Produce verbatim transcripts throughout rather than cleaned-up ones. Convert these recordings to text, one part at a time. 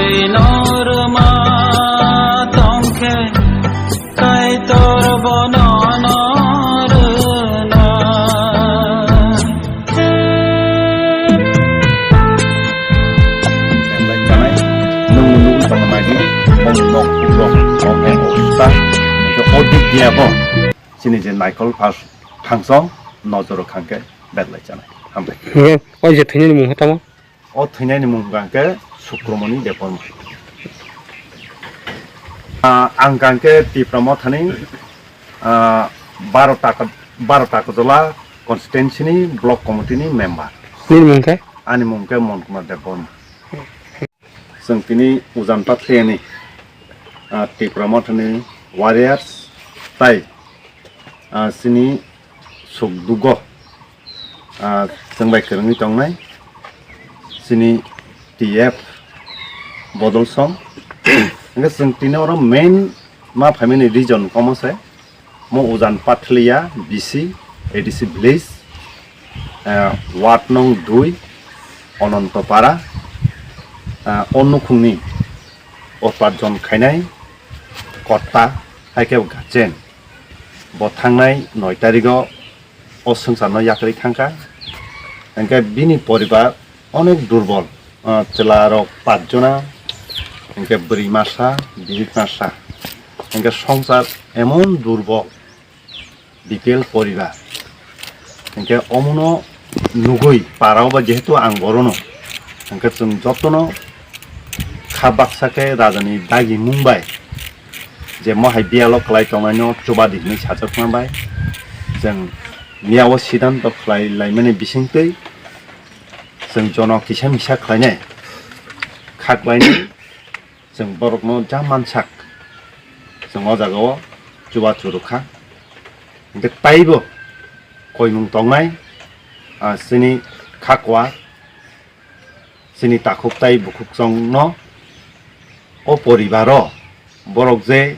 Norma tongkhe Kaitor bono norna. Nung nung tong mani, nung nok rok, ok, ok, ta, o dik dia bo. Chini je Naikol phas thangsong, nojoro khangke, betlai chanai. Hambai. Nge, o je thwini mung tamo? O thwinaini mung hwnkha khe Sukromoni Debbarma. Ah, ang hwnkha khe Tipra Mothani, ah, baro taka, baro Takarjala constituency ni block committee ni member. Nini mung khe? Ani mung khe Mon Kumar Debbarma. Chwng tini ujan pathliyani, ah, Tipra Mothani warriors tai, ah, chini suk dugo, ah, chwng bai kwrwngwi tongnai chini T F bodol song. Hwnkhe chwng tini oro main ma phaimani region komo se mo ujan Pathliya B C A D C village, ah, ward nong dui Ononto Para, ah, o nukhungni o patjon khainai kotta hai khe gachen. Bo thangnai noi tarigo o swngcharno yakarwi thangkha. Hwnkhe bini poribar onek durbol, ah, chwla rok pachjona, hwnkhe bwrwi masa, bihik masa. Hwnkhe swngchar emon durbol, B P L poribar. Hwnkhe omono nugwi parao ba jehetu ang borono, hwnkhe chwng jotono kha baksa khe rajani dagi mung bai je mohai biyalo kwlai tongnaino chuba di hinwi sajakma bai chwng miyao sidanto khlai laimani bisingtwi chwng jono kisa misa khlainai kha khlainai chwng borokno ja mansak chwng o jagao chubachu rwkha. Hwnkhe taibo koimung tongnai, ah, chini khakwa, chini takhuk tai bukhuk chongno o poribaro borok je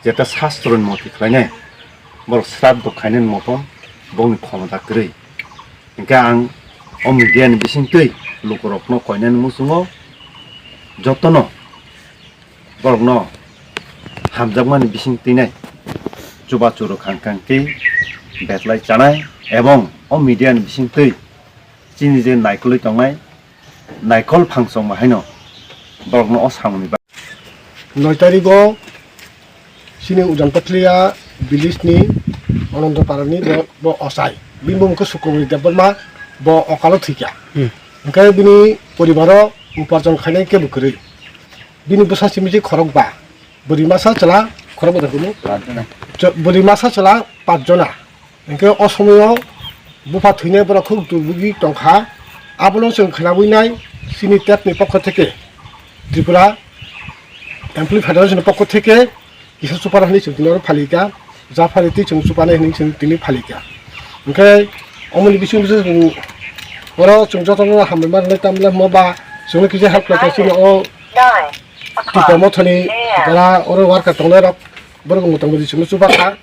jeta sastroni moti khlainai, borok sraddho khainani motom bongni khomota kwrwi. Hwnkhe ang o media ni bisingtwi lukurokno koinani muchungo jotono borokno hamjakmani bising twinai chubachu rwkhang khang tei betlai chanai ebong o media ni bising twi chini je naikolwi tongnai naikol phangsong bahaino borokno o samungni ba-, noi tarigo chini Ujan Pathliya village ni Anando Parani bo, bo ochai bini bumung khe Sukumri Debbarma bo okalo thwikha. Hmm. Hwnkhe bini poribaro uparjon khainai kebo kwrwi. Bini bwsa simi se khorokba, bwrwi masa chwla khorokba da bini? Pachjona. Chw-, bwrwi masa chwla pachjona. Hwnkhe o somoyo bupha thwinai borok khub dukbugwi tongkha. Abono chwng khwnabwi nai chini tep ni pokho theke, Tripura Employee Federation ni pokho theke kisa chupar hinwi chwng tini oro phalikha. Japhari twi chwng chupanai hinwi chwng tini phalikha. Hwnkhe omoni bising bising chwng oro chwng jotono hambai ma rwnai, tamle hwnba chwngno kisa help khlaikha chini o Tipra Mothani jara oro worker tongnairok borok wng tongmani chwngno chubakha.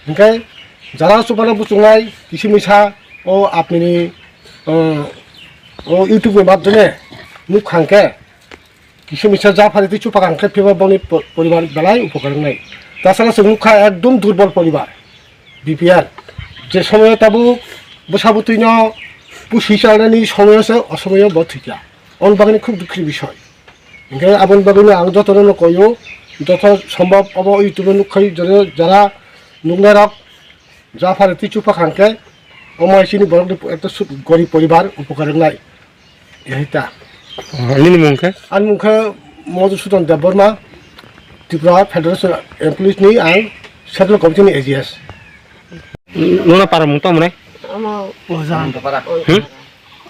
Hwnkhe jara chubana buchungnai kisa misa o apnini, o, o YouTube ni madhyome nukha hwnkhe, kisa misa japhari tei chupak ang khe phiba boni po-, poribar belai upokar wngnai. Tasala chwng nukha ekdom durbol poribar, B P L. Je somoyo tabuk bwsa bwtwino pusi chalnani somoyo se o somoyo bo thwikha. Oboni bagwino khub dukhi ni bisoi. Hwnkhe aboni bagwino ang jotono no koyo, joto sombhob obo YouTube o nukkhai jora-, jara nuknairok japhari tei chupak ang khe omo hai chini borokni ekta su-, gorib poribar upokar wngnai. Yaita. Oh, nini mung khe? Ani mung khe Madhusudan Debbarma, Tripura Federation Employees ni ang Central Committee ni A G S. Nuna para mung tamo nai? Omo. Oja. Hmm?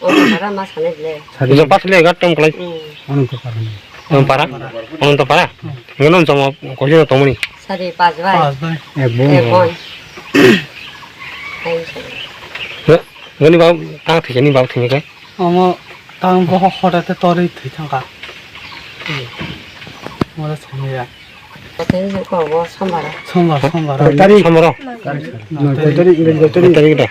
Omo para ma sane ble. Oja pas le gat tam klai. Hmm. Omo to para. Omo para? Omo to para? Ngono jamo ko jero tomoni. Sari pas bai. Pas bai. Ek bon. Ek bon. Hai sari. Ngani ba tang thikani ba thikani kai. Omo tang bo hoda te torwi thwi thangkha. Mora sangya. Tei ko bo sombar. Sombar, sombar. Tari. Sombar. Tari, Ingreji tari. Tari da.